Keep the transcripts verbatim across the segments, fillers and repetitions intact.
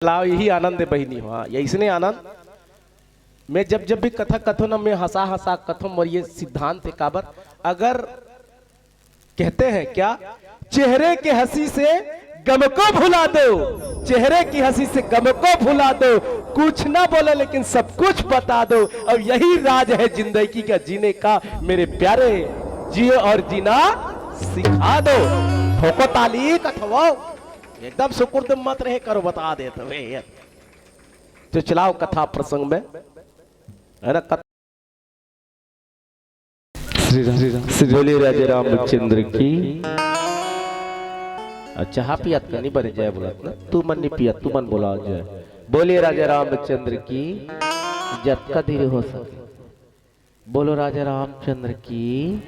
लाओ, यही आनंद है बहिनी हो। हाँ, ये इसने आनंद। मैं जब जब भी कथा कथो ना, मैं हंसा हंसा कथो, मोर ये सिद्धांत है। काबर? अगर कहते हैं क्या, चेहरे के हंसी से गम को भुला दो, चेहरे की हंसी से गम को भुला दो, कुछ ना बोलो लेकिन सब कुछ बता दो। अब यही राज है जिंदगी का जीने का, मेरे प्यारे, जियो और जीना सिखा दो। ठोको ताली, कथवो। एकदम सुकुर्द मत रहे करो, बता देते हुए। तो चलाओ कथा प्रसंग में, है ना? कथ- श्री राम, श्री राम, श्री बोलिए राजा रामचंद्र की। अच्छा, हाँ, पियत का नहीं बने जय बोलत ना, तू मन नहीं पियत, तू मन बोला जय। बोलिए राजा रामचंद्र की, जतका धीरे हो सके। बोलो राजा रामचंद्र की।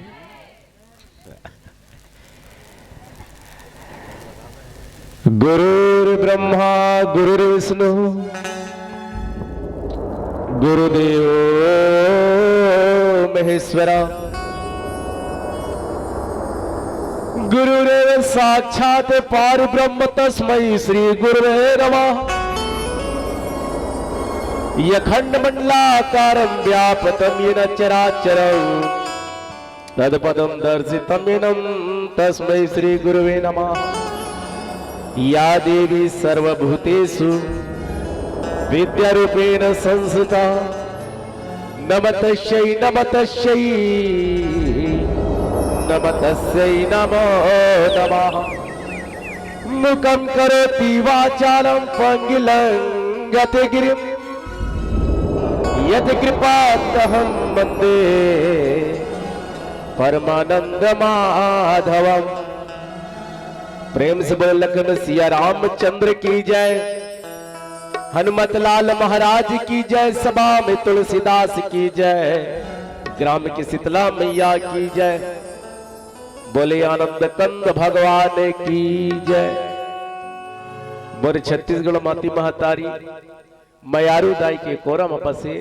गुरुर्ब्रह्मा गुरुर्विष्णु गुरुदेवो महेश्वरा। गुरुरेव साक्षात् परब्रह्म तस्मै श्री गुरुवे नमः। अखंडमंडलाकारं व्याप्तं येन चराचरं तत्पदं दर्शितं येन तस्मै श्री गुरुवे नमः। या देवी सर्वभूतेषु विद्यारूपेण संस्थिता नमः तस्यै नमः तस्यै नमः तस्यै नमो नमः। मूकं करोति वाचालं पङ्गुं लङ्घयते गिरिं यत्कृपातमहं वन्दे परमानंद माधवम। प्रेम से बोल लखन सिया रामचंद्र की जय। हनुमत लाल महाराज की जय। सभा में तुलसीदास की जय। ग्राम की शीतला मैया की जय। बोले आनंद कंद भगवान की जय। मोर छत्तीसगढ़ माती महतारी मयारू दाई के कोरा म बसे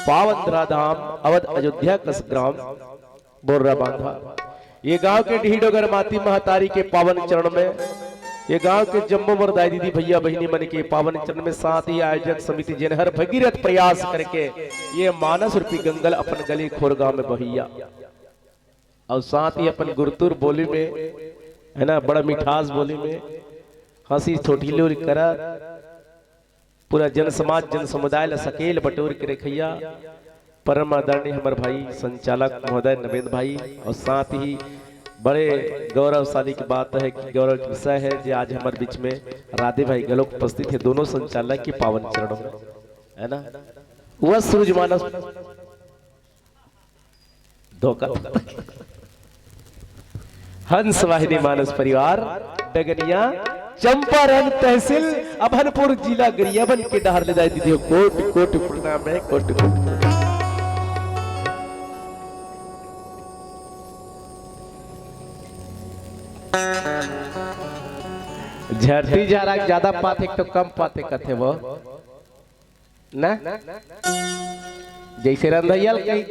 पावन धरा धाम अवध अयोध्या कस ग्राम बोर्रा बांधा। ये गांव के डीह डोगर माती महतारी के पावन चरण में, ये गांव के जम्मो मोर दाई दीदी भैया बहिनी मन के पावन चरण में, साथ ही आयोजक समिति जेन हर भगीरथ प्रयास करके ये मानस रूपी गंगल अपन गली खोर गांव में बहैया और साथ ही अपन गुरतुर बोली में, है ना, बड़ा मिठास बोली में हंसी ठिठोली करत पूरा जन समाज, जन समुदाय ला सकेल बटोर के रखैया परम आदरणीय हमर भाई संचालक महोदय नवेंद्र भाई, और साथ ही बड़े गौरवशाली की बात है कि गौरव की विषय है जे आज हमर बीच में राधे भाई घलोक उपस्थित है, दोनों संचालक के पावन चरणों में, है ना। वह सूरज मानस धोखा। हंस वाहिनी मानस परिवार, डगनिया, चंपारण तहसील, अभनपुर जिला गरियाबंद के डहर ले दाई दीदी हो, कोटि कोटि प्रणाम है, कोटि कोटि। झरती झरा के ज्यादा पाथे तो कम पाथे कथे वो ना, जइसे रंधइया ल कही,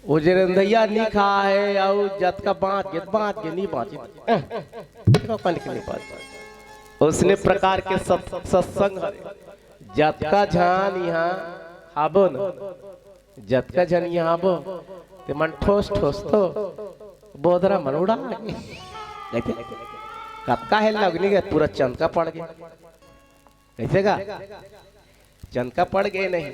वो जे रंधइया नी खाए, अउ जतका बांच गे, बांच गे, नी बांचे, अ, अपन के नी बांचे। उसने प्रकार के सत-, सत्संग हरे। जतका झन इहाँ हाबो न, जतका झन इहाँ हाबो, ते मन ठोस ठोस तो बोदरा मन उड़ा गे। कहिथे, कतका हेल लगनी गे, पूरा चंदका पड़ गे। कइसे गा? चंदका पड़ गे नहीं।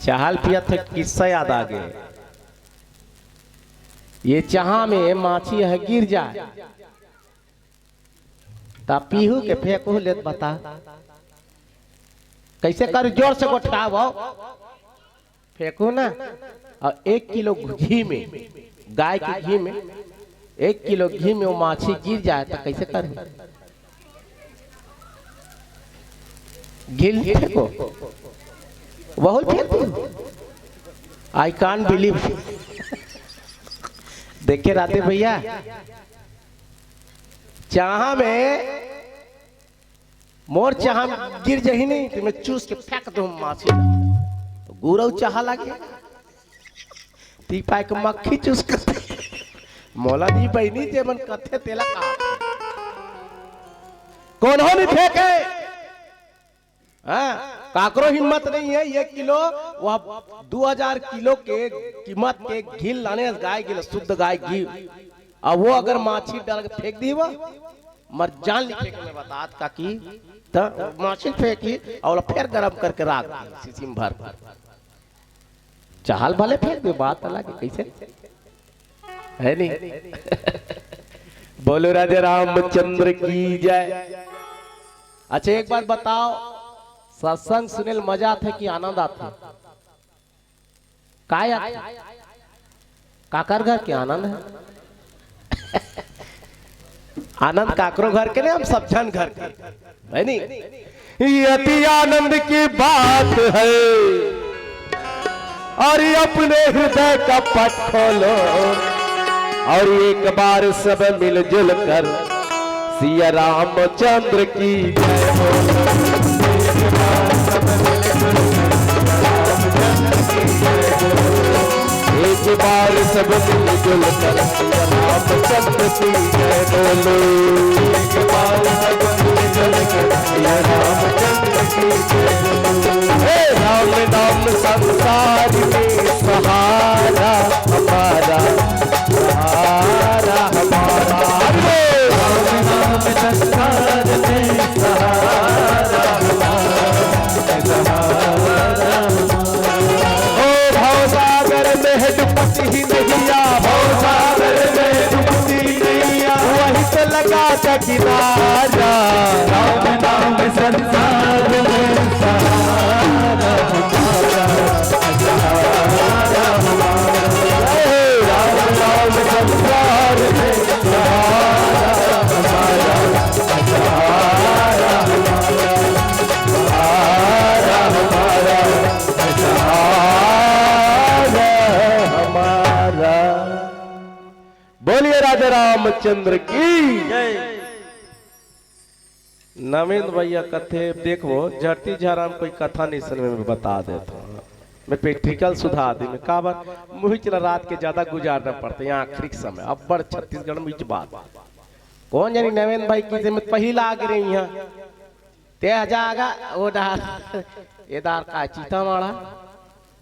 चाहा ल पियत हे, किस्सा याद आ गे। ये चाहा में माछी ह गिर जाए, त पीहू के फेंकहू ले त बता। कइसे करू? जोर से गोठियाव। फेंकहू ना, अउ एक किलो घी में, गाय के घी में, एक किलो घी में वो माछी गिर जाए त कइसे करहू? घी ल फेंको, वहू ल फेंकहू। I can't believe। देखे राधे भैया, चाहा में मोर चाहा गिर जही नहीं त मैं चूस के फेंक दूं माछी ला। त गुरव चाहा लागे, ती पाए के मक्खी चूस कर। मोला दी बहिनी जे मन कथे तेला का। कोनो नहीं फेंके। हाँ, काकरो हिम्मत नहीं है एक किलो, वह दू हजार किलो के कीमत के घी ल लाने, गाय घी ल, शुद्ध गाय घी, अब वो अगर माछी डाल के फेंक दी, वो मर जान नहीं फेंके। मैं बतात काकी, त माछी फेंकी और फेर गरम करके राख दी शीशी में भर। चाहल भले फेंक दे, बात अलग है, कैसे है नहीं? बोलो राजा रामचंद्र की जय। अच्छा, एक बात बताओ, सत्संग सुने ल मजा आथे कि आनंद आथे? काय आथे? काकर घर के आनंद है? आनंद काकरो घर के नहीं, हम सब झन घर के, है नहीं? ये अति आनंद की बात है, और ये अपने हृदय का पट खोलो, और एक बार सब मिलजुल कर सिया रामचंद्र की जय बोलो। एक बार सब मिलजुल कर सिया रामचंद्र की जय बोलो। एक बार सब मिलजुल कर सिया रामचंद्र की जय बोलो। हे राम नाम संसार में सहारा हमारा, सहारा हमारा। हरि बोल। राम नाम संसार में सहारा हमारा, सहारा हमारा। ओ भवसागर में है डुबकी नैया, भवसागर में डुबकी नैया, वहीं से लगा था किनारा। राम नाम संसार में सहारा हमारा, सहारा हमारा। हे राम नाम संसार में सहारा हमारा, सहारा हमारा, सहारा हमारा, सहारा हमारा। बोलिए राजा रामचंद्र की। जय। नवीन भैया कथे, देखो, झरती झरा में कोई कथा नहीं सुने में बता देता हूँ। मैं practical सुधार दी, मैं काबर मुहिच ला रात के ज्यादा गुजारना पड़ता है यहाँ आखिरी समय। अब्बड़ छत्तीसगढ़ में इच बात। कौन जानी नवीन भाई किसे में पहिला आ गे रही यहाँ। ते आजा आगा, वो डहार, ए डहार का चीता माड़ा,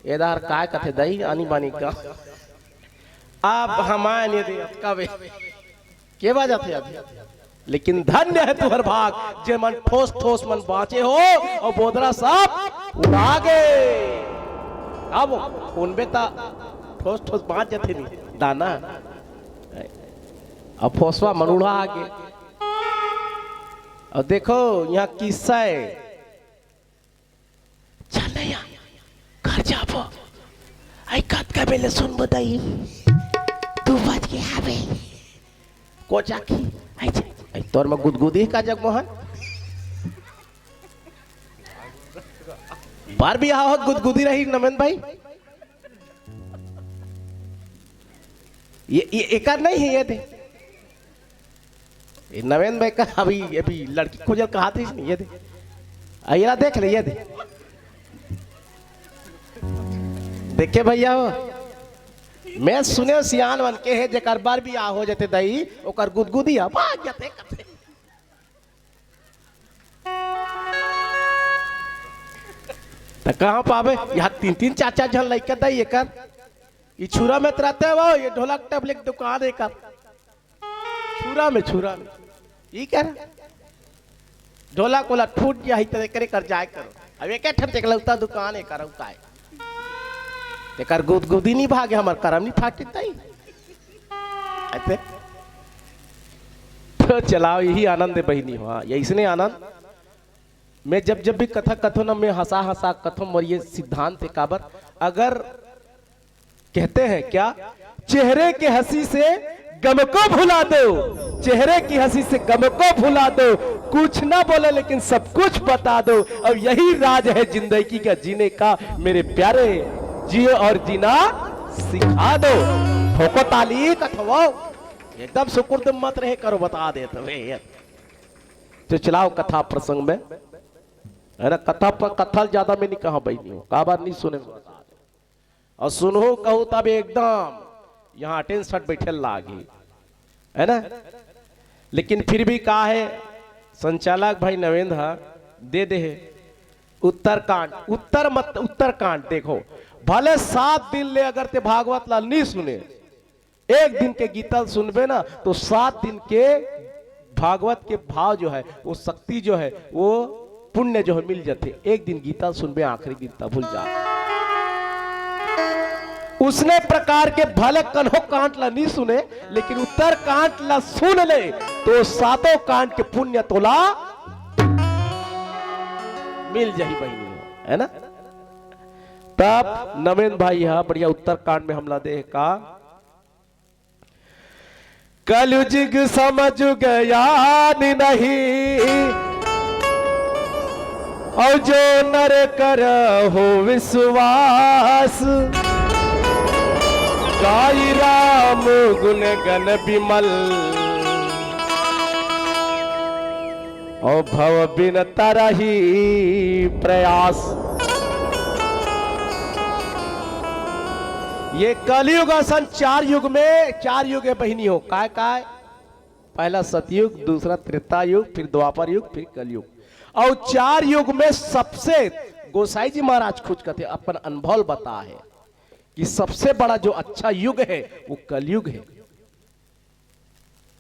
ए डहार काय कथे दई, आनी बानी का। अब हमारे नहीं दे, कबे। के बाजत हे अभी? लेकिन धन्य है तुहर भाग, जे मन ठोस ठोस मन बाँचे हो और बोदरा सब उड़ा गे। अब उनबे ता ठोस ठोस बाँच जथे नहीं दाना, अब फोसवा मन उड़ा गे। और देखो यहाँ किस्सा है, चल नैया, घर जाबो। आई कतका बेले सुनबो दई, दू बज गे हावे। कोचा की, आई छे, आई तोर में गुदगुदी का जगमोहन? बार बिहाव होत गुदगुदी रही नमन भाई। ये, ये एकर नहीं है, ये दे। ये नवेंद्र भाई का अभी, अभी लड़की खोजल कहा थी इसने, ये दे। आ, ये ला देख ले, ये दे। देखे भैया हो, मैं सुने सियान मन के है, जेकर बार बिहाव हो जाते दई, ओकर गुदगुदी है, भाग जाते करते। त कहाँ पाबे? यहाँ तीन तीन चार चार झन लइका दई एकर। ई छुरा में त रहते हो, ये ढोलक टबले के दुकान है एकर। छुरा में, छुरा में। ई कह रहा? ढोलक वोलक फूट जाही त एकरे कर जाए करो। अब एक ठन एकलौता दुकान है, करऊ काय? तेकर गुदगुदी नहीं भागे, हमर करम नहीं फाटे तई। अते? तो चलाओ, यही आनंद है बहिनी। हाँ, ये इसने आनंद। मैं जब, जब भी कथा कथो ना, मैं हंसा हंसा कथो, मोर ये सिद्धांत है काबर, अगर कहते हैं क्या, चेहरे के हंसी से गम को भुला दो, चेहरे की हंसी से गम को भुला दो, कुछ ना बोलो लेकिन सब कुछ बता दो। अब यही राज है जिंदगी का जीने का, मेरे प्यारे, जियो और जीना सिखा दो। ठोको ताली, कथवाओ, एकदम सुकुर्द मत रहे करो, बता दे तुम्हें। तो चलाओ कथा प्रसंग में, है ना? कथा पर, कथा ज्यादा मैं नहीं कहा बहिनी हो, काबर नहीं सुने। और सुनहू कहू तब एकदम यहाँ टेंशन बैठे लागी, है ना? लेकिन फिर भी का है, संचालक भाई नवेंद्र हा दे दे हे उत्तरकांड। उत्तर मत उत्तरकांड देखो, भले सात दिन ले अगर ते भागवत ला नी सुने, एक दिन के गीता सुनबे ना, तो सात दिन के भागवत के भाव जो है, वो शक्ति जो है, वो पुण्य जो है मिल जाथे। एक दिन गीता सुनबे, आखिरी दिन तब भूल जा। उसने प्रकार के भले कन्हो कांड ला नी सुने, लेकिन उत्तर कांड ला सुन ले, तो सातों कांड के पुण्य तोला मिल जाही बहिनी हो, है ना? तब नवेंद्र भाई हा बढ़िया उत्तर कांड में हमला दे का, कलयुग समझ ज्ञान नहीं, और जो नर कर हो विश्वास, गाई राम गुण गण विमल, और भव बिन तरही प्रयास। ये कलयुग असन चार युग में, चार युग हे बहिनी हो, काय काय? पहला सतयुग, दूसरा त्रेता युग, फिर द्वापर युग, फिर कलयुग। और चार युग में सबसे, गोसाई जी महाराज खुद कथे, अपन अनुभव बता है कि सबसे बड़ा जो अच्छा युग है वो कलयुग है।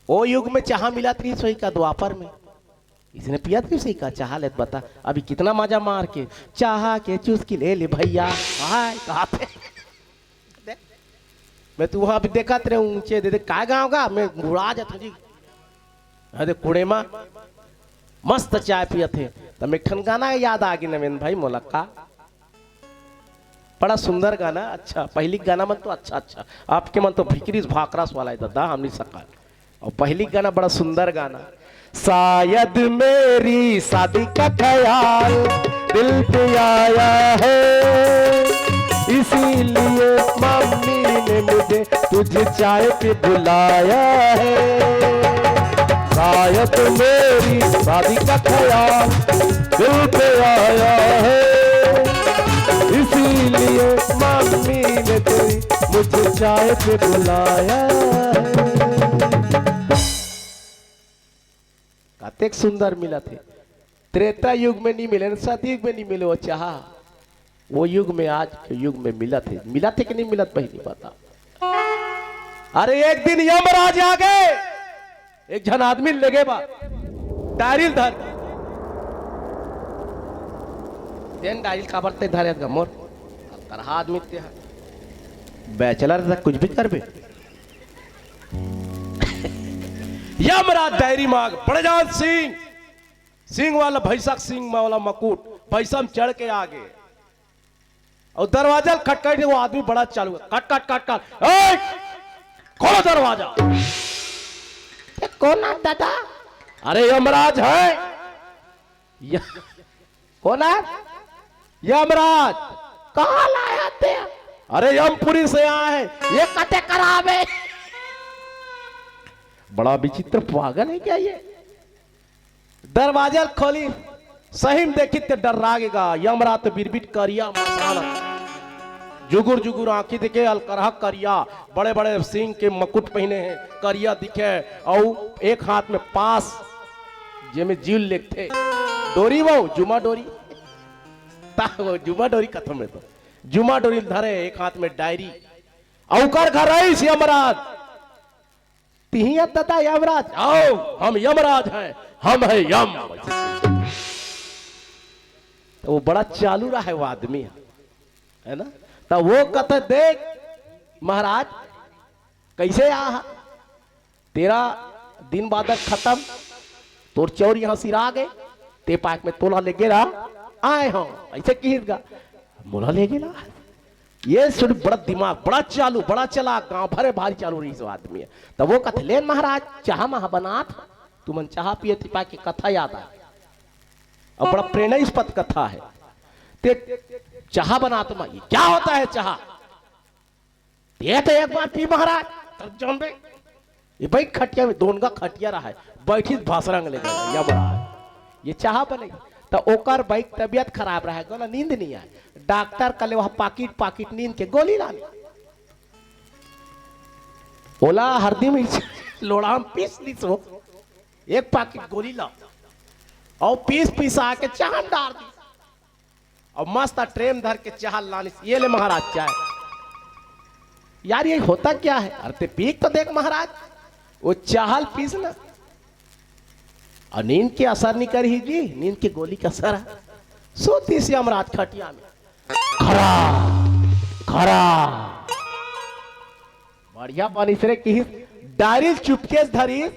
ओ युग में चाहा मिलत रहिस होही का द्वापर में? इसने पियत रहिस होही का चाहा लेत बता? अभी कितना मजा मार के चाहा के चुस्की ले ले भैया। हाय, कहाथे। मैं तो वहां अभी देखत रहे ऊंचे दे दे, काय गांव का? मैं बुढ़ा जात हूं जी। अरे कुड़े मा मस्त चाय पियत हे। तब एक ठन गाना याद आ गई नवेंद्र भाई मोला का। बड़ा सुंदर गाना। अच्छा, पहली गाना मन तो अच्छा, अच्छा, आपके मन तो भिकरीस भाकरास वाला है दादा, हमनी सका। और पहली गाना बड़ा सुंदर गाना, शायद मेरी शादी का ख्याल दिल पे आया है, इसीलिए मम्मी ने मुझे तुझे चाय पे बुलाया है। शायद मेरी शादी का ख्याल दिल पे आया है, इसीलिए मम्मी ने तेरी मुझे चाय पे बुलाया है। कतेक सुंदर मिलत हे। त्रेता युग में नहीं मिले, सतयुग में नहीं मिले वो चाहा, वो युग में, आज के युग में मिलत हे। मिलत हे कि नहीं मिलत बहिनी, बता। अरे एक दिन यमराज आ गए, एक झन आदमी लेगे बा डायरी ल धर। तेन डायरी ल काबर ते धरे गा मोर? तरहा आदमी ते ह। बैचलर तक कुछ भी करबे। यमराज डायरी मांग, बड़े जान सिंह, सिंह वाला भैंसा, सिंह वाला मकुट, भैंसा में चढ़ के आ गए। और दरवाजा खटखट, वो आदमी बड़ा चालू है, खट खट खट खट, ए, खोलो दरवाजा। ये कौन है दादा? अरे यमराज है। य-, कौन है? यमराज। कहाँ लाया थे? अरे यमपुरी से आए हैं। ये कते करावे? बड़ा विचित्र पागल है क्या ये? दरवाजा खोली, सही में देखी ते डर्रा गेगा। यमराज तो बिरबिट करिया मसाला, जुगुर जुगुर आंखी देखे, अलकरहा करिया, बड़े बड़े सिंह के मकुट पहने हैं, करिया दिखे, और एक हाथ में पास, जेमे जीव लेगथे, डोरी वो जुमा डोरी, ता वो जुमा डोरी कथम में तो जुमा डोरी धरे, एक हाथ में डायरी, अउ ओकर घर आइस यमराज। तिही अत ददा यमराज, आओ, हम यमराज हैं, हम है यम। तो वो बड़ा चालू रहा है वो आदमी, है ना? तो वो कथे, देख महाराज, कैसे आ, तेरा दिन बादर खत्म, तोर चौर यहाँ सिरा गए, ते पाक में तोला लेगे रहा, आए हो, ऐसे किहिस गा, मोला लेगे रहा। ये सुन, बड़ा दिमाग, बड़ा चालू, बड़ा चालाक, गांव भरे भारी चालू रहिस वो आदमी है। तब वो कथे, "लेन महाराज, चाहा महा बनात, तुमन चाहा पिए तिपा के कथा याद आए।" अब बड़ा प्रेरणास्पद कथा है। ते चाहा बनात मा, ये क्या होता है चाहा? ये तो एक बार पी महाराज, तब जानबे। ये बैठ खटिया में, दोनगा खटिया रहा है, बैठी भाषरंग ले गया, या महाराज, ये चाहा बने। तो ओकर बैठ तबियत खराब रहा है, ओला नींद नहीं आए। डॉक्टर कहले, "वह पाकिट, पाकिट नींद के गोली लाने।" ओला हरदी में लोढ़ा में पीस ली सो, एक पाकिट गोली ला। अउ पीस पिसा के चाह म डार दिस। अउ मस्त ट्रे म धर के चाह ल लानिस, "ये ले महाराज चाय।" "यार, ये होता क्या है?" "अरे ते पी के तो देख महाराज, वो चाह ल पीस ना।" अउ नींद के असर नइ करही जी, नींद के गोली के असर हे। सुतिस यमराज खटिया में, खरा खरा। बढ़िया बनिस रे किहिस, डायरी ल चुपके से धरिस।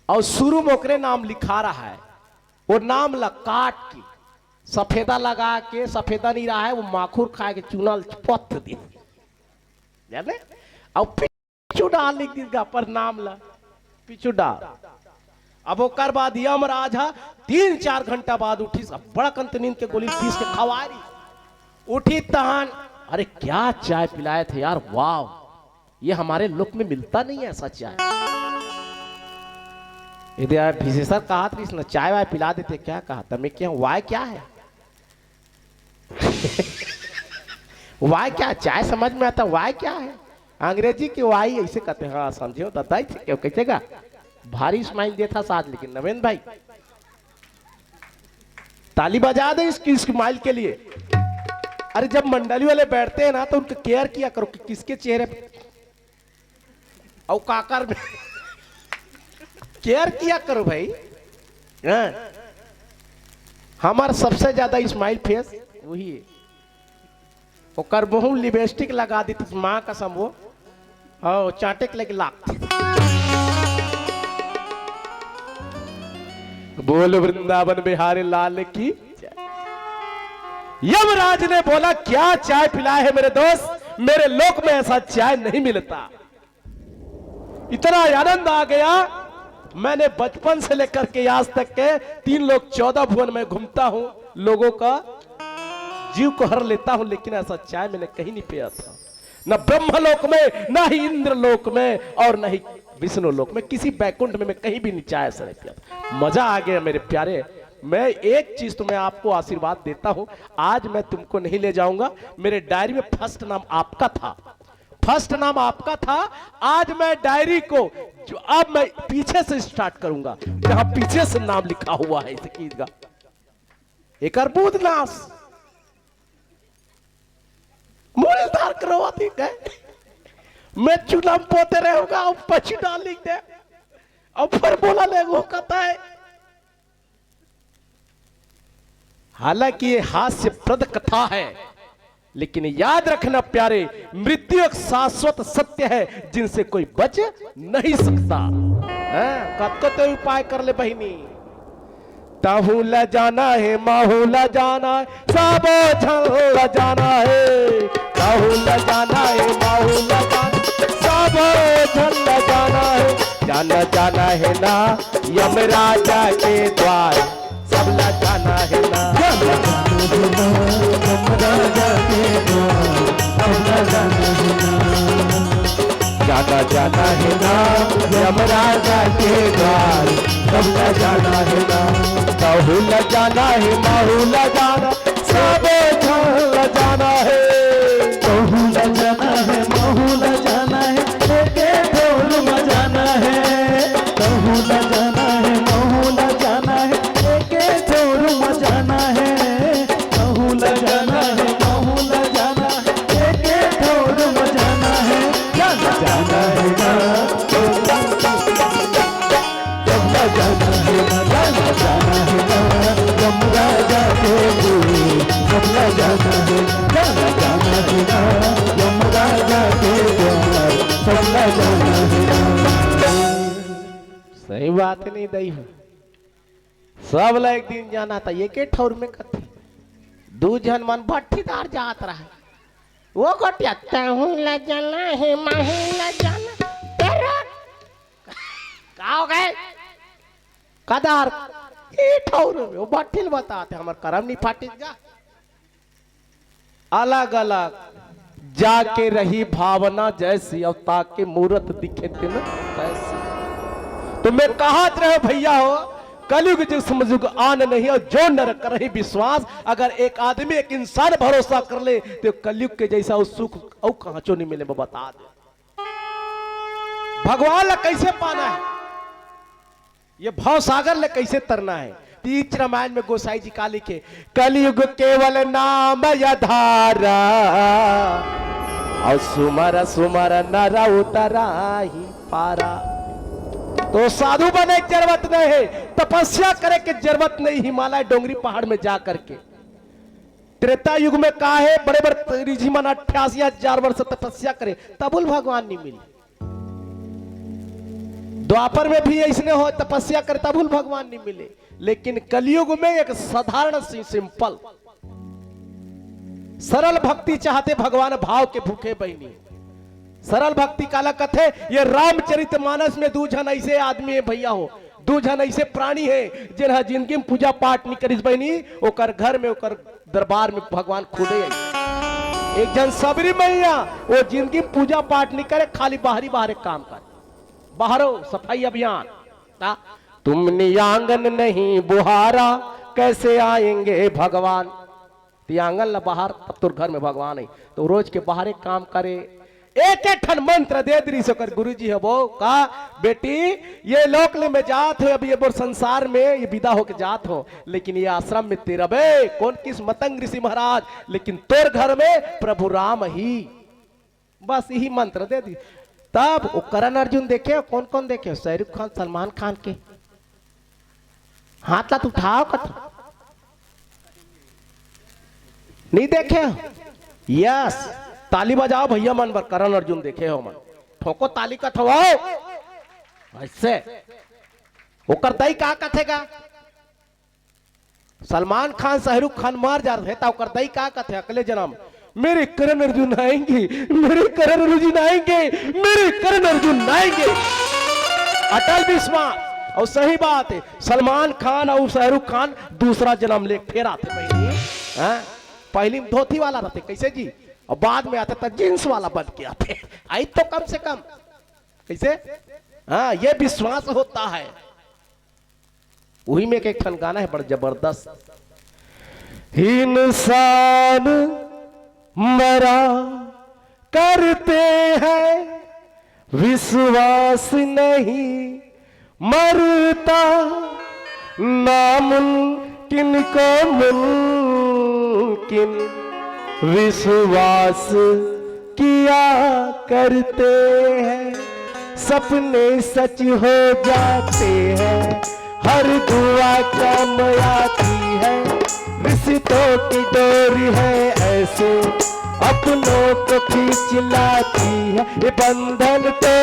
अउ शुरू म ओकरे नाम लिखा रहय, वो नाम ला काट के, सफेदा लगा के, सफेदा नइ रहय, वो माखुर खाय के चूना ल पथ दे, जाने? अउ पीछू डार लिख दिस गा अपन नाम ला, पीछू डार। अब ओकर बाद यमराज ह तीन चार घंटा बाद उठिस, अब बड़ा कन त नींद के गोली पीस के खवाय रहिस। उठिस तहन, "अरे क्या चाय पिलाए थे यार, वाह, ये हमारे लोक में मिलता नहीं है ऐसा चाय।" यदि आप विशेषर कहत रहिस ना, "चाय वाय पिला देते क्या?" कहा त मैं क्या, "वाय क्या है?" वाय क्या? चाय समझ में आता, वाय क्या है? अंग्रेजी के वाई ऐसे कहते हैं। हाँ, समझे हो दादा, ऐसे क्यों, कैसे का? भारी स्माइल देता साथ, लेकिन नवेंद्र भाई, ताली बजा दे इसकी, इसकी स्माइल के लिए। अरे, जब मंडली वाले बैठते हैं ना, तो उनका केयर किया करो कि किसके चेहरे पे, और काकर में केयर किया करो भाई। हाँ? हमार सबसे ज्यादा स्माइल फेस वही है। ओकर मुंह लिपस्टिक लगा दी, तो माँ कसम वो, हाँ, चाटे के लगे लाग। बोल वृंदावन बिहारी लाल की। यमराज ने बोला, "क्या चाय पिलाए है मेरे दोस्त, मेरे लोक में ऐसा चाय नहीं मिलता।" इतना आनंद आ गया, मैंने बचपन से लेकर के आज तक के तीन लोक चौदह भुवन में घूमता हूँ, लोगों का जीव को हर लेता हूँ, लेकिन ऐसा चाय मैंने कहीं नहीं पिया था, न ब्रह्मलोक में, ना ही इंद्रलोक में, और न ही विष्णु लोक में, किसी बैकुंठ में मैं कहीं भी नहीं चाय ऐसा नहीं पिया था। मजा आ गया मेरे प्यारे। मैं एक चीज तुम्हें, आपको आशीर्वाद देता हूँ, आज मैं तुमको नहीं ले जाऊंगा। मेरे डायरी में फर्स्ट नाम आपका था, फर्स्ट नाम आपका था। आज मैं डायरी को जो, अब मैं पीछे से स्टार्ट करूंगा, जहां पीछे से नाम लिखा हुआ है, इसे कीजिएगा। एक अर्बुद नाश मूलधार करवा दी गए। मैं चूना म पोते रहूंगा, अब पछी डाल लिख दे। अब फिर बोला ले वो कहता है, हालांकि ये हास्यप्रद कथा है, लेकिन याद रखना प्यारे, मृत्यु एक शाश्वत सत्य है, जिनसे कोई बच नहीं सकता। हैं? कतको तो उपाय कर ले बहिनी, तहू ल जाना है, महू ल जाना है, सबो झन ल जाना है। तहू ल जाना है, महू ल जाना, सबो झन ल जाना है। जाना, जाना है ना यमराजा के द्वार, सबला जाना है ना। जाना, जाना है ना यमराजा के द्वार, सबला जाना है ना। तहू ल जाना है, महू ल जाना, सबो झन ल जाना है। तहू ल जाना है, महू ल जाना है, एके ठो रूम म जाना है। तहू ल जाना है, महू ल जाना है, एके ठो रूम म जाना है। तहू ल जाना है, महू ल जाना है, एके ठो रूम म जाना है। जाना, जाना है ना, सबला जाना है ना, जाना, जाना है ना, यमराजा के दूर, सबला जाना है, जाना, जाना है ना, यमराजा के द्वार, सबला जाना है ना। सही बात नहीं दई हो, सबला एक दिन जाना था, एके ठो रूम म कथे। दू झन मन भट्ठीदार जात रहे, वो गोटिया, तहू ल जाना है, महू ल जाना, तेरा का हो गए? कदार, ई ठौर में वो बट्ठिल बताते, हमर करम नहीं फाटिस गा। अलग-अलग जाके रही भावना जैसी, और ताके मूरत दिखे तिन तैसी। तो मैं कहत रहे भैया हो, कलयुग जुग समयुग आन नहीं, और जो नर करही विश्वास, अगर एक आदमी, एक इंसान भरोसा कर ले, तो कलयुग के जैसा वो सुख और कहाँ चो नहीं मिले, मैं बता दे। भगवान ला कैसे पाना है? ये भव सागर ले कैसे तरना है? तीज रामायण में गोसाई जी का लिखे, कलयुग केवल नाम आधारा, और सुमर सुमर नर उतरा ही पारा। तो साधु बने के जरूरत नहीं है, तपस्या करे के जरूरत नहीं, हिमालय डोंगरी पहाड़ में जा करके। त्रेता युग में का है, बड़े बड़े ऋषि मन अट्ठासी हजार वर्ष तपस्या करे, तबुल भगवान नहीं मिले। द्वापर में भी ऐसने हो, तपस्या करे तबुल भगवान नहीं मिले। लेकिन कलयुग में एक साधारण सी, सिंपल, सरल भक्ति चाहते भगवान, भाव के भूखे बहिनी। सरल भक्ति काला कथे? ये रामचरित मानस में दू झन ऐसे आदमी है भैया हो, दू झन ऐसे प्राणी है, जिन ह जिंदगी में पूजा पाठ नहीं करिस बहिनी, ओकर घर में, ओकर दरबार में भगवान खुदे आई। एक झन सबरी मैया, वो जिंदगी में पूजा पाठ नहीं करे, खाली बाहरी बाहरे काम करे, बाहरो सफाई अभियान। ता, तुमने आंगन नहीं बुहारा, कैसे आएंगे भगवान? ती आंगन ला बहार, तब तोर घर में भगवान है। तो रोज के बाहरे काम करे, एक एक ठन मंत्र दे दरिस ओकर गुरुजी ह वो का, बेटी, ये लोक ले मैं जात हो, अब ये मोर संसार में ये विदा होके जात हो, लेकिन ये आश्रम में ते रबे, कौन किस मतंग ऋषि महाराज, लेकिन तोर घर में प्रभु राम ही। बस यही मंत्र दे दी। तब वो करण अर्जुन देखे, कौन कौन देखे? शाहरुख खान, सलमान खान के। हाथ ला तो उठाओ कत। नहीं देखे? यस, ताली बजाओ भैया मन बर, करण अर्जुन देखे हो मन। ठोको ताली कत हो। ऐसे। ओकर दई का कथेगा? सलमान खान, शाहरुख खान मर जात हे, त ओकर दई का कथे अगले जन्म, मेरे करण अर्जुन आएंगे, मेरे करण अर्जुन आएंगे, मेरे करण अर्जुन आएंगे। अटल विश्वास। और सही बात है, सलमान खान और शाहरुख खान दूसरा जन्म ले फेर आथे बहिनी। हाँ? पहली में धोती वाला रहते, कैसे जी? और बाद में आते त जींस वाला बन के आते। आई तो कम से कम। कैसे? हाँ, ये विश्वास होता है। वही में एक ठन गाना है बड़ा जबरदस्त। इंसान मरा करते हैं, विश्वास नहीं मरता, नामुमकिन को मुमकिन विश्वास किया करते हैं। सपने सच हो जाते हैं, हर दुआ काम आती है। रिश्तों की डोरी है ऐसे, अपनों को खींच लाती है। ये बंधन तो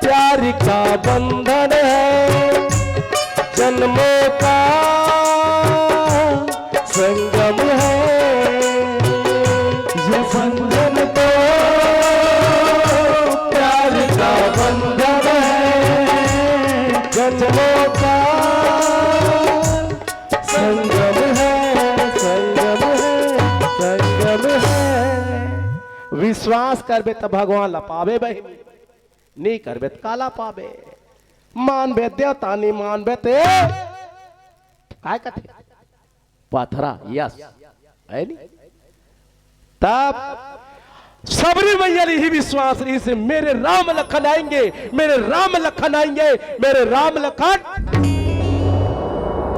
प्यार का बंधन है, जन्मों का संगम है। ये बंधन तो प्यार का बंधन है, जन्मों का संगम है, संगम है, संगम है। विश्वास करबे त भगवान ला पाबे बहिनी, नहीं करबे त काला पाबे। मानबे देवता, नहीं मानबे ते काय कथे? पाथरा, यस, है नी? तब सबरी मैया ल इही विश्वास रहिस, मेरे राम लखन आएंगे, मेरे राम लखन आएंगे, मेरे राम लखन।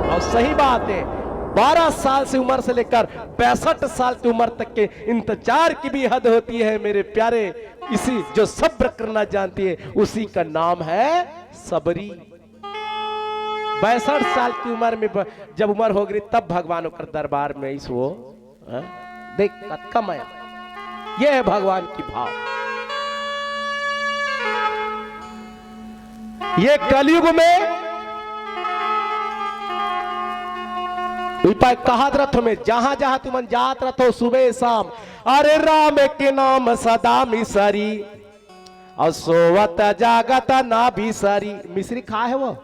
और सही बात है, बारह साल से उम्र से लेकर पैंसठ साल की उम्र तक के इंतजार की भी हद होती है मेरे प्यारे। इसी जो सब्र करना जानती है, उसी का नाम है सबरी। पैंसठ साल की उम्र में ब-, जब उम्र हो गई, तब भगवान ओकर दरबार में आइस वो। हाँ? देख, कतका मया। ये है भगवान की भाव। ये कलयुग में उपाय कहत रथो में, जहां जहां तुमन जात रथो सुबह शाम, अरे राम के नाम सदा मिसरी, और सोवत जागत ना बिसरी। मिसरी खाए हे वो?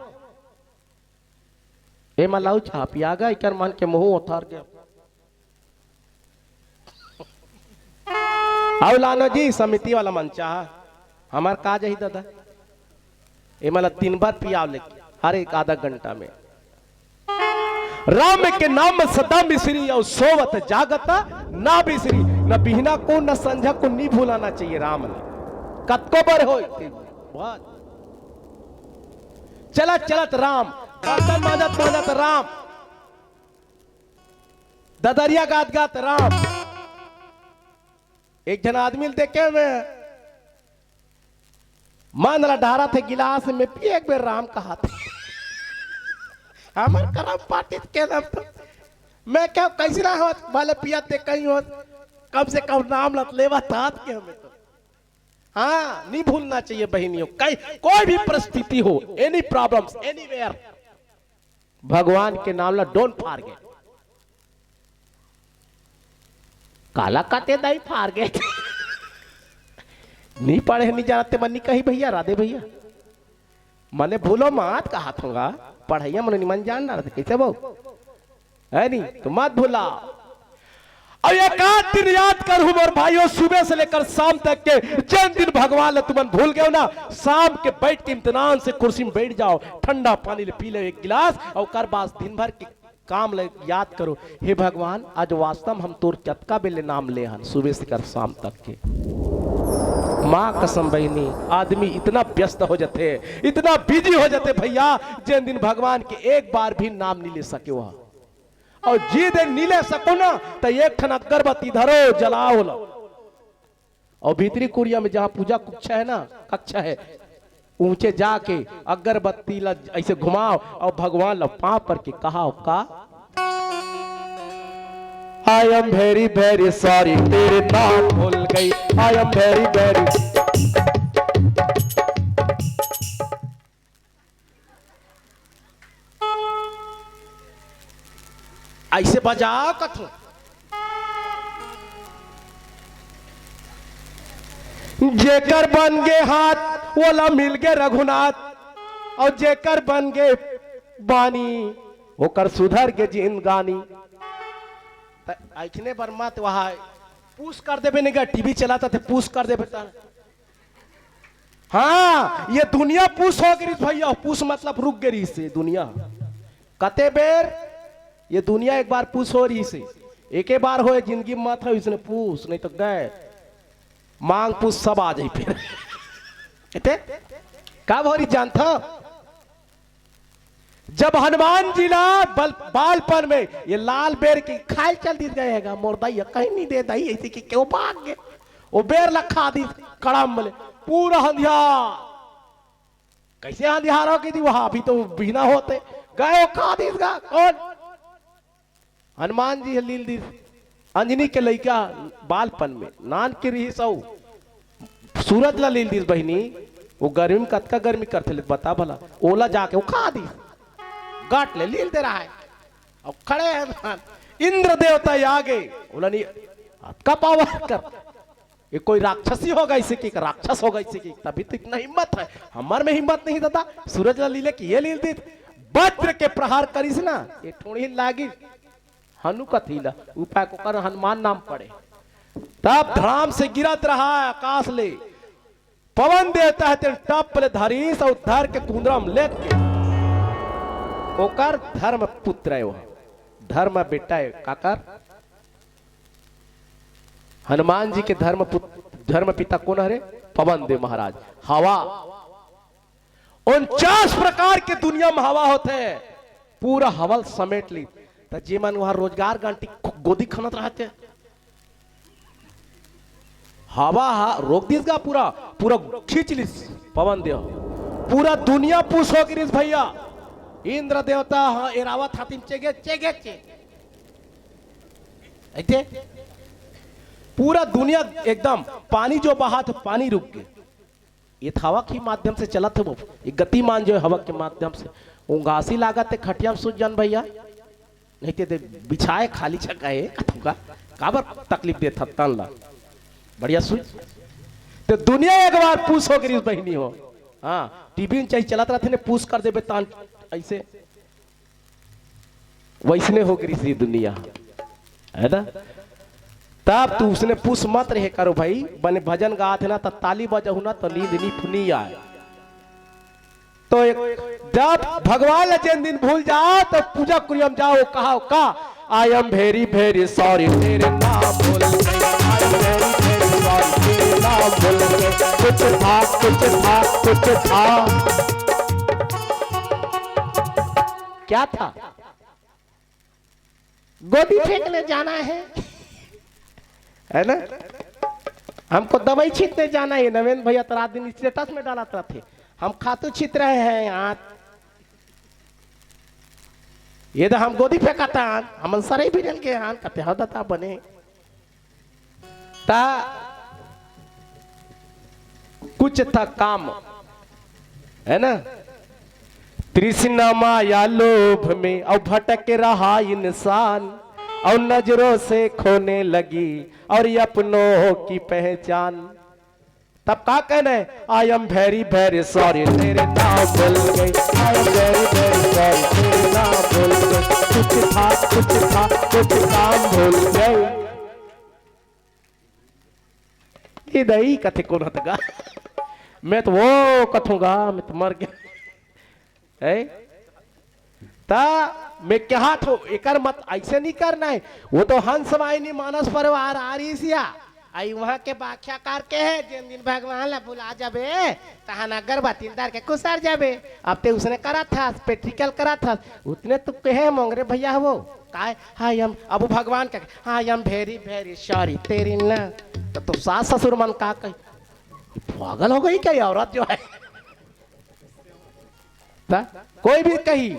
एमा लाऊ छापिया गा, एकर मन के मुंह ओथर गया। अउ लानो जी, समिति वाला मन चाह, हमार का जाही दादा? एमा ला तीन बार पियाव लेके, हर एक आधा घंटा में। राम के नाम सदा मिसरी, और सोवत जागत ना बिसरी। न बिहना को, न संझा को, नी भुलाना चाहिए राम ला। कतको बर होय, बस। चलत चलत राम, बर्तन मांजत मांजत राम, ददरिया गात गात राम। एक झन आदमी ल देखे मैं, मन ला डारत हे गिलास में, पिए एक बेर राम कहत हे। हमर करम पाटित के दम तो मैं क्या कैसे ना होत, भले पियत ते कहीं होत, कम से कम नाम लत लेवा तात के हमें तो। हाँ, नहीं भूलना चाहिए बहनियों, कहीं कोई भी परिस्थिति हो, any problems, anywhere, भगवान के नाम ला don't forget। काला काते दाई forget। नहीं पढ़े, नहीं जानते मन नहीं कही भैया, राधे भैया। मने भूलो मत कहा थोंगा, पढ़ैया मने निमन जान रहा थे, कैसे बहु? है नहीं, तो मत भूला। और एक आध दिन याद करूं मोर भाइयों, सुबह से लेकर शाम तक के, जिन दिन भगवान ला तुमन भूल गए हो ना, शाम के बैठ के इम्तनान से कुर्सी में बैठ जाओ, ठंडा पानी ले पी ले एक गिलास, और ओकर बाद दिन भर के काम ले याद करो, हे भगवान, आज वास्तव में हम तोर कतका बेले नाम ले हन, सुबह से कर शाम तक के। माँ कसम बहिनी, आदमी इतना व्यस्त हो जाते, इतना बिजी हो जाते भैया, जिन दिन भगवान के एक बार भी नाम नहीं ले सके हुआ। और जी दिन नहीं ले सको ना, तो एक ठन अगरबत्ती धरो, जलाओ ला। और भीतरी कुरिया में जहाँ पूजा कक्षा है ना, कक्षा है, ऊंचे जाके अगरबत्ती ला ऐसे घुमाओ और भगवान ला पाँव पर के कहा का, I am very very sorry, तेरे नाम भूल गई। I am very very। ऐसे बजाओ कथो। जेकर बन गे हाथ, ओला मिल गे रघुनाथ, और जेकर बन गे बानी, ओकर सुधर गे जिंदगानी। त अइसने बर मत वहा पुश कर देबे नहीं गा, टीवी चलाता थे पुश कर देबे त। हाँ, ये दुनिया पुश हो गई भैया, पुश मतलब रुक गई से दुनिया। कते बेर ये दुनिया एक बार पुश हो रही से, एके बार होए जिंदगी में मत हो इसने पुश, नहीं तो गए मांग पुश सब आ जाई फिर। एते का भरी जानता? जब हनुमान जी ला बल-, बालपन में ये लाल बेर की खाए चल दी गए हैगा, मोर दाई कहीं नहीं दे दाई, ऐसे कि क्यों भाग गए, वो बेर ला खा दी कड़म ले, पूरा हंधिया। कैसे हंधिया रहो कि दी वहां, अभी तो बिना होते गए वो खा दी गा। कौन? हनुमान जी ह लील दिस। अंजनी के लइका बालपन में नान के रिहिस अउ सूरज ला लील दिस बहिनी। वो गर्मी में कतका गर्मी करथे ले बता भला। ओला जाके वो खा दिस। गट ले लील दे रहा है। अब खड़े हैं हनुमान। इंद्र देवता आगे। ओला नहीं, अतका पावर कर। ये कोई राक्षसी होगा इसे की, राक्षस होगा इसे की, तभी तो इतना हिम्मत है। हमर में हिम्मत नहीं दादा। सूरज ला लीले कि ये लील दिस। वज्र के प्रहार करिस ना, ये ठोड़ी लागिस। हनु कथी ला, उपाय को कर हनुमान नाम पड़े। तब धड़ाम से गिरत रहा आकाश ले। पवन देवता हे तेन टप ले धरिस अउ धर के कुंदरा में लेट के ओकर धर्म पुत्र हे, वो धर्म बेटा हे। काकर? हनुमान जी के धर्म पुत्र, धर्म पिता कोन हरे? पवन देव महाराज। हवा उनचास प्रकार के दुनिया में हवा होथे, पूरा हवा ल समेट ली। त जे मन वहां रोजगार गांटी गोदी खनत रहते, हवा हा रोक दिस गा पूरा, पूरा खींच लिस पवन देव, पूरा दुनिया पुश हो गिरिस भैया। इंद्र देवता हा एरावत हाथिम चेगे चेगे चे, ऐसे पूरा दुनिया एकदम पानी जो बहा थे, पानी रुक गए। ये त हवा के माध्यम से चलत हे वो, ये गतिमान जो हे हवा के माध्यम से। उंगासी लागत हे खटिया में सुत जान भैया, नहीं ते, ते बिछाए खाली जगह हे कथू का, काबर तकलीफ देत हत तन ला। बढ़िया सुत। ते दुनिया एक बार पुश हो गिरिस बहिनी हो। हाँ, टीवी में चाहे चलत रहते ने, पुश कर देबे तान ऐसे। वैसने हो गिरिस ये दुनिया, है ना? तब तू उसने पुश मत रहे करो भाई, बने भजन गात हे ना, त ताली बजाहू ना, त नींद नी, नी आए। तो एक, जब भगवान ला जेन दिन भूल जाओ, तो पूजा कुरियम जाओ, कहा का, I am very very sorry, तेरे नाम भूल गई। I am very very sorry, तेरे नाम भूल गई। कुछ था, कुछ था, कुछ था। क्या था? गोदी फेंकने जाना है, है ना? हमको दवाई छींटने जाना है। नवेंद्र भैया तो रात दिन स्टेटस में डालत रहथे, हम खातू छींट रहे हैं यहाँ। ये तो हम गोदी फेंकत हन, हमन सरई बिरल के हन, कथे हो दता बने। ता कुछ था काम, है ना? तृष्णा, माया, लोभ में और भटक रहा इंसान, और नजरों से खोने लगी और ये अपनों की पहचान। तब का कहना है? I am very very sorry, तेरे नाम भूल गई। I am very very sorry, तेरे नाम भूल गई। कुछ था, कुछ था, कुछ काम भूल गई। ये दई कथे कोन हतगा? मैं तो वो कथूंगा, मैं तो मर गया। है? ता मैं कहा थो, एकर मत ऐसे नहीं करना है। वो तो हंस वाहिनी मानस परिवार आ रही सिया। आई वहां के व्याख्या करके है, जिन दिन भगवान ला भुला जाबे, तहन अगरबत्ती धर के कुसर जाबे। अब ते उसने करा था, practical करा था, उतने तो कहे मोंगरे भैया हो। काय? हाँ, हम, अब वो भगवान का, हाँ, हम very very sorry, तेरी ना। तो, तो सास ससुर मन का कही, पागल हो गई क्या ये औरत जो है? ता? कोई भी कही,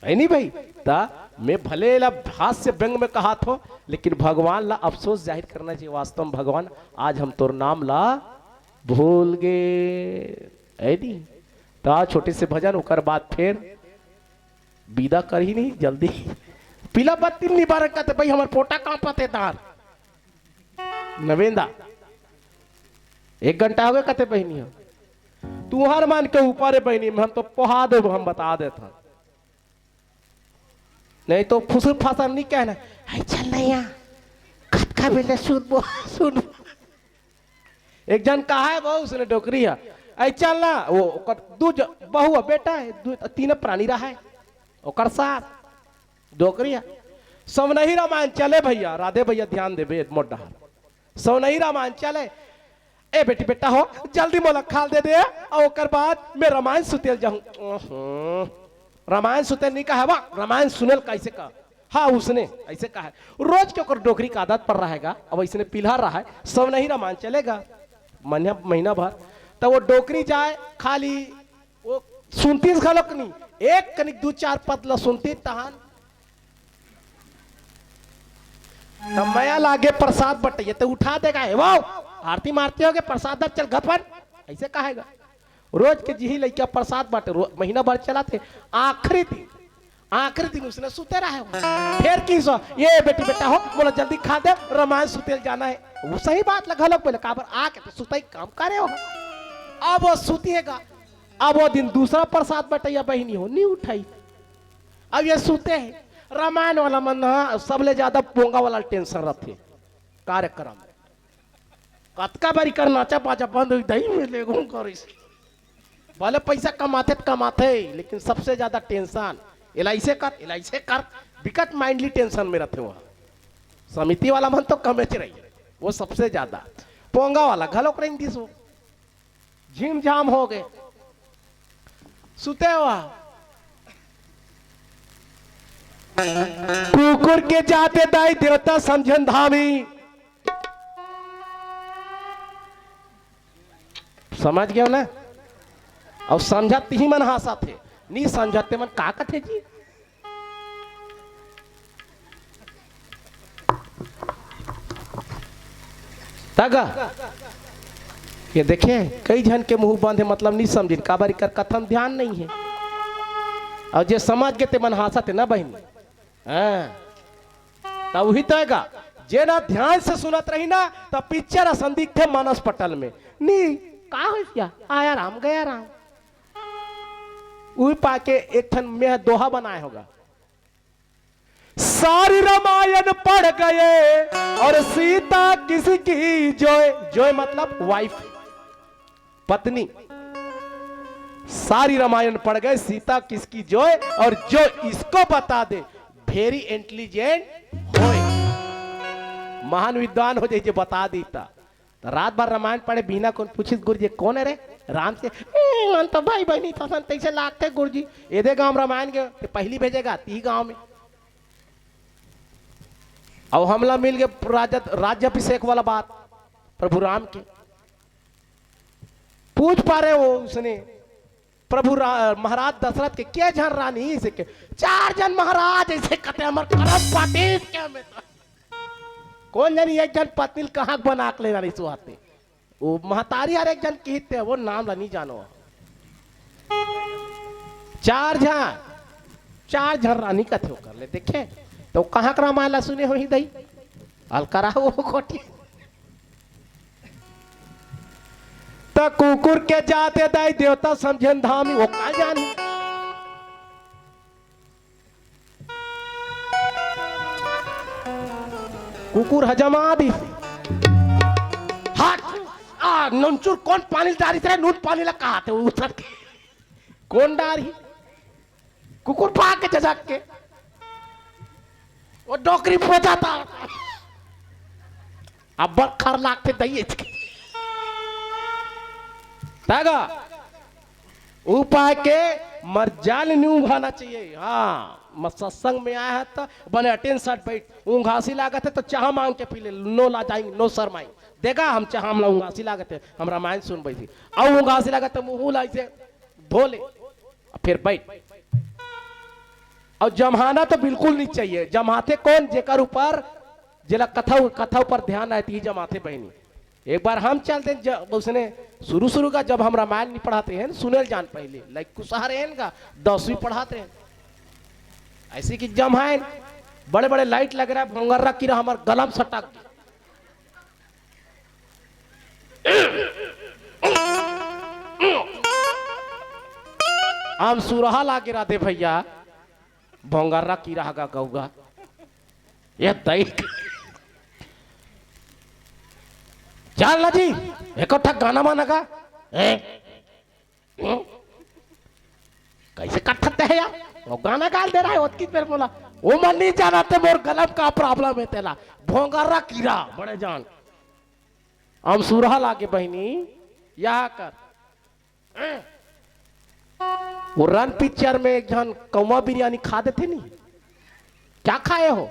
है नहीं भाई? ता मैं भले ला हास्य व्यंग में कहा थो, लेकिन भगवान ला अफसोस जाहिर करना चाहिए। वास्तव में भगवान, आज हम तोर नाम ला भूल गए, है नहीं? ता छोटे से भजन, ओकर बाद फिर विदा कर ही नहीं जल्दी। पीला बत्ती नहीं बारन कहते भाई, हमार पोटा कहाँ पाते तार नवेंदा। एक घंटा हो गए कहते बहिनी हो, तुहर मन के ऊपर है बहिनी, हम तो पोहा देबो, हम बता देत हन। नहीं तो फुसुर फासर नहीं कहना। "आई चल ना यहाँ, कतका बेले सुनबो, सुनबो।" एक जन कहा है बहू, उसने डोकरी है, "आई चल ना।" वो ओकर दू ज-, बहू है, बेटा है, दू तीन प्राणी रहा है, ओकर साथ डोकरी है। सवनही रामायण चले भैया, राधे भैया ध्यान देबे मोर डहर। सवनही रामायण चले। ए बेटी बेटा हो, जल्दी मोला खाल दे दे, और ओकर बाद मैं रामायण सुतेल जाहूं। ओहो, रामायण सुतेल नहीं कहा बा, रामायण सुनेल कैसे कहा? हाँ, उसने ऐसे कहा है। रोज के ओकर डोकरी का आदत पर रहेगा, अब इसने पिलहर रहा है, सवनही रामायण चलेगा महीना, महीना भर। तो वो डोकरी जाए, खाली वो सुनतीस घलोक नहीं, एक कनिक दू चार पद ला सुनती तहन। तब मया लागे प्रसाद बटैया तो उठा देगा, "हे वो, आरती मारती होगे, प्रसाद धर, चल घर पर।" ऐसे कहेगा। रोज के जिही लइका प्रसाद बांटे, रो-, महीना भर चलाथे, आखिरी दिन, आखिरी दिन उसने सुते रहे हो। फिर की सो, "ये बेटी बेटा हो, बोला जल्दी खा दे, रामायण सुतेल जाना है।" वो सही बात लगा लोग बोले, "काबर आके तो सुतई काम करे हो।" अब वो सुती है गा, अब वो दिन दूसरा प्रसाद बटैया बहिनी हो, नहीं उठाई। अब ये सुते हैं, रामायण वाला मन ना सबले ज्यादा पोंगा वाला टेंशन रहथे कार्यक्रम। कतका बारी कर नाचा बाजा बंद हुई, दही में ले घूम करिस। भले पैसा कमाथे त कमाथे, लेकिन सबसे ज्यादा टेंशन एल आई से कर, एल आई से कर, बिकट माइंडली टेंशन में रहथे वह। समिति वाला मन तो कमेच रही, वो सबसे ज्यादा। पोंगा वाला घलोक रही दिस वो। झिमझाम हो गए, सुते हुआ। कुकुर के जाते दाई देवता समझन धामी। समझ गयो ना? अउ समझत ही मन हांसत हे, नी समझत ते मन का कथे जी? तगा ये देखे, कई झन के मुंह बंद हे, मतलब नी समझिन, काबर इकर कथन ध्यान नहीं हे। अउ जे समझ गे ते मन हांसत हे ना बहिनी। हाँ, त उही तो हे गा, जे ना ध्यान से सुनत रही ना, त पिक्चर असन दिखथे मानस पटल में। नी, का होइस या? आया राम, गया राम। उही पाके एक ठन में दोहा बनाए होगा। सारी रामायण पढ़ गए और सीता किसकी जोय, जोय मतलब वाइफ, पत्नी। सारी रामायण पढ़ गए, सीता किसकी जोय, और जो इसको बता दे, very intelligent होय, महान विद्वान हो जाए, जे बता देता। त रात भर रामायण पढ़े, बिहना कोन पूछिस, "गुरु जी कोन हे रे?" राम से, "ए, मन तो भाई बहिनी थसन तइसे लागथे गुरुजी।" एदे गांव रामायण के, ते पहिली भेजेगा, तिही गांव में। अउ हमला मिल गे राजा, राज्याभिषेक वाला बात प्रभु राम के। पूछ पारे वो उसने, प्रभु रा-, महाराज दशरथ के, "के झन रानी?" से के, "चार झन महाराज।" अइसे कथे, "हमर करम पाटिस के में तो।" कोन जनी एक झन पत्नी ल कहां के बना के ले रानी सुहाते? वो महतारी हर एक झन किहिस ते, वो नाम ला नी जानो। चार झन, चार झन रानी कथे ओकर ले, देखे? तो कहां के रामायण ला सुने होही दई? अलकरा वो कोठी। त कुकुर के जाते दाई देवता समझेन धामी, वो का जानी? कुकुर ह जमा दिस। हाथ, आ, नुनचुर कोन पानी डारिस रे, नून पानी ला कहाथे, उतर के। कोन डारही? कुकुर पा के जजक के। वो डोकरी पोछा था। अब्बड़ खर लागथे दई इसके। तागा, उपाय के मरजाल नहीं उभाना चाहिए। हाँ, म-, सत्संग में आया है तो बने अटेंशन बैठ। उंघासी लागत है तो चाह मांग के पी ले, नो लाजाई, नो शर्माई। देखा हम चाह हमला उंघासी लागत है, हम रामायण सुन बैठी। अब उंघासी लागत है, मुंह ला ऐसे धो ले, फिर बैठ। अउ जम्हाना तो बिल्कुल नहीं चाहिए। जम्हाथे कोन? जेकर ऊपर, जेला कथा, कथा ऊपर ध्यान आए, तिही जम्हाथे बहिनी। एक बार हम चल देन ज-, उसने शुरू शुरू का जब हम रामायण नहीं पढ़ाते हैं, सुनेल जान पहले, लाइक कुसहर हैं का, दसवीं पढ़ाते हैं। ऐसे कि जम्हाएन, बड़े बड़े लाइट लग रहा है, भोंगर्रा कीरा हमर गला म सटक गे। अमसुरहा लागे राधे भैया, भोंगर्रा कीरा हगा गौगा। ये दई। चल ना जी, एको ठा गाना माना गा। ए? हम्म? कइसे कथत हे यार? वो गाना गाल दे रहा है, ओतकी देर बोला। वो मन नहीं जानत हे मोर गला म का problem हे तेला। भोंगर्रा कीरा, बड़े जान। अमसुरहा लागे बहिनी, या कर। वो रन picture में एक झन कौवा बिरयानी खा देथे नी। क्या खाए हो?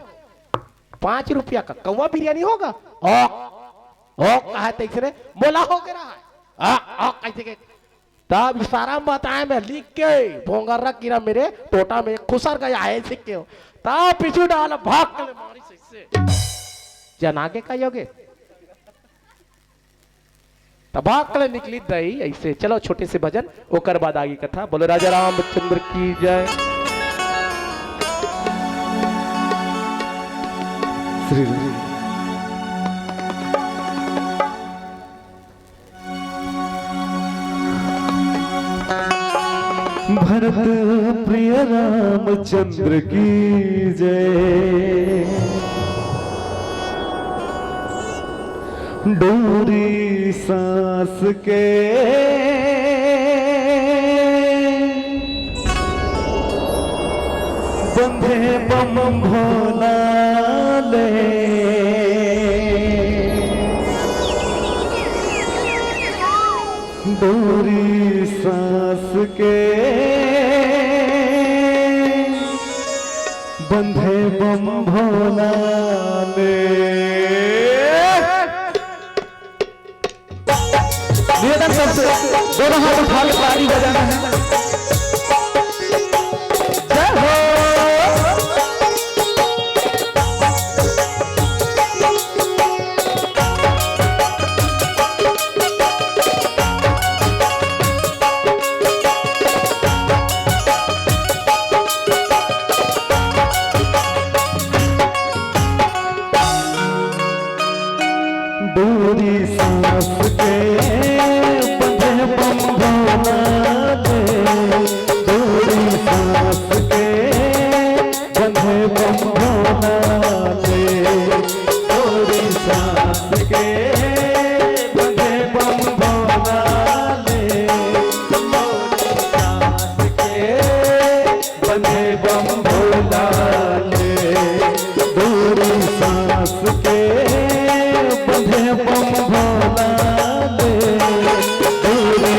पाँच रुपया का कौवा बिरयानी होगा? ओ, ओ, कहा तइसने मोला हो गे रहा है। आ, आ, कइसे के? तब इशारा म बताए मैं लिख के, भोंगर्रा कीरा मेरे टोटा में खुसर गया है, सीख के हो। तब पीछू डाल भाग के ले मारी सही से। जन आगे का योगे? तब भाग के ले निकली दई ऐसे। चलो छोटे से भजन, ओकर बाद आगे कथा। बोलो राजा रामचंद्र की जय। श्री भरत प्रिय रामचंद्र की जय। डोरी सांस के बंधे बम भोला ले। डोरी सांस के बंधे बम भोला ले। निवेदन सबसे दोनों हाथ उठा के ताली बजाना है। जय हो। डोरी सांस के बंधे बम भोला ले, डोरी सांस के बंधे बम भोला ले, डोरी सांस के बंधे बम भोला ले, डोरी सांस के बंधे बम भोला ले, डोरी सांस के बंधे बम भोला ले, डोरी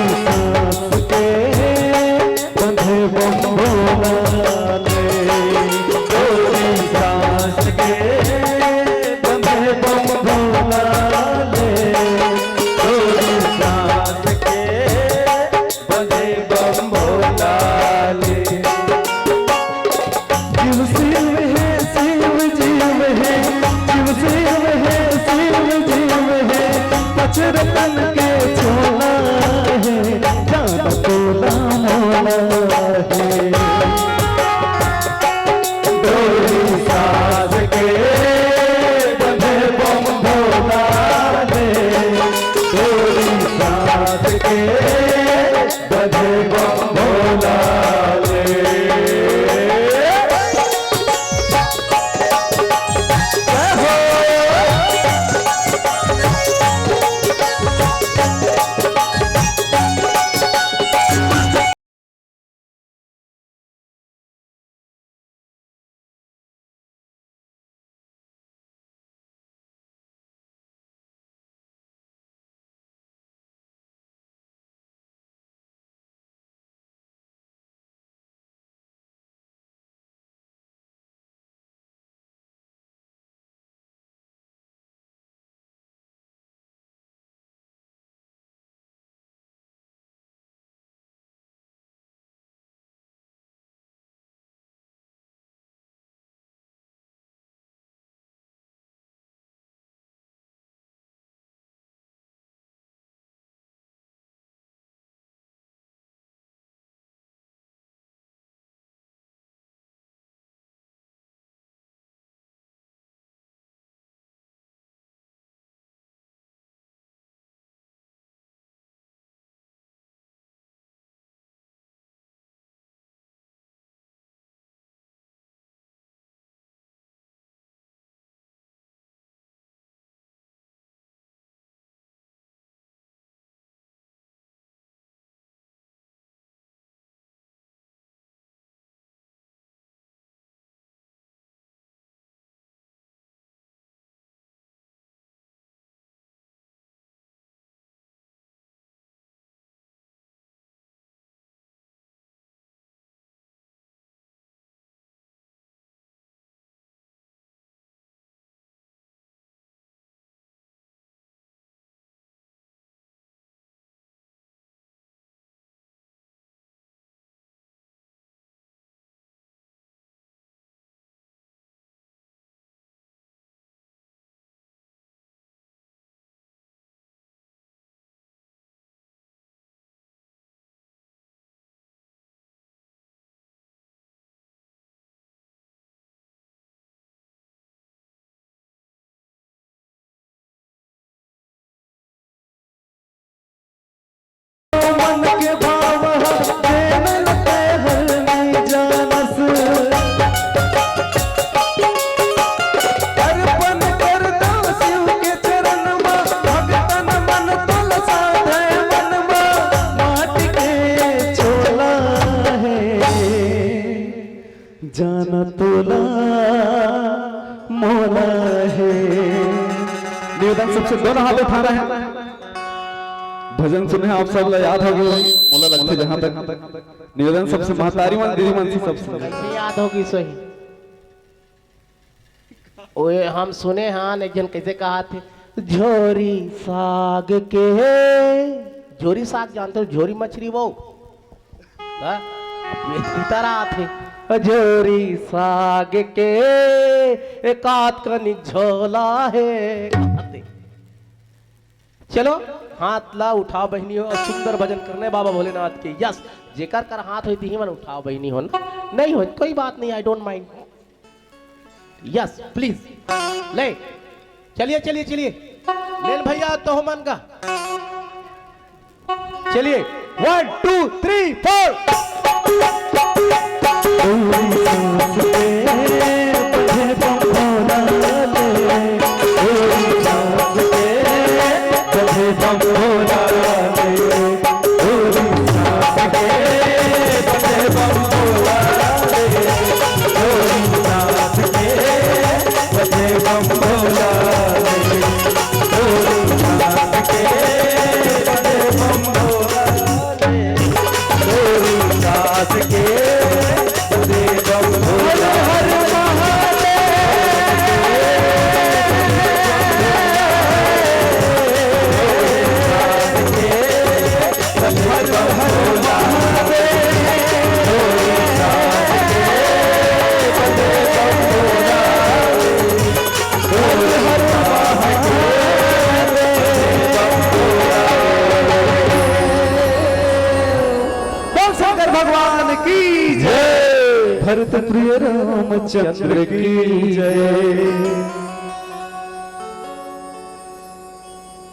तन के झोला हे, जान तोला मोला हे। डोरी साज के बंधे बम भोला हे, डोरी साज के बंधे बम भोला हे। मन के भाव ह, तेन ल ते हर नइ जानस। अर्पण कर दो शिव के चरण म, भगतन मन तोला साधे मन म, माटी के चोला हे। जान तोला मोला हे। निवेदन सबसे दोनों हाथ उठा रहे हैं। भजन सुने हैं आप सब ला याद होगी, मोला लगथे जहां तक। निवेदन सबसे महतारी मन, दीदी मन से सबसे। कैसे याद होगी सही? ओए, हम सुने हन एक झन कैसे कहाथे, झोरी साग के, झोरी साग जानते हो, झोरी मछली वो। हाँ? ये इतर आथे। झोरी साग के एकात कनिक झोला हे। चलो, हाथ ला उठाओ बहिनी हो, अउ सुंदर भजन करने बाबा भोलेनाथ के। Yes, जेकर कर हाथ होई, तिही मन उठाओ बहिनी हो ना। नहीं होई, कोई बात नहीं, I don't mind। Yes, please। ले, चलिए, चलिए, चलिए। ले भैया, तो मन का। चलिए, one, two, three, four। भगवान की जय। भरत प्रिय रामचंद्र की जय।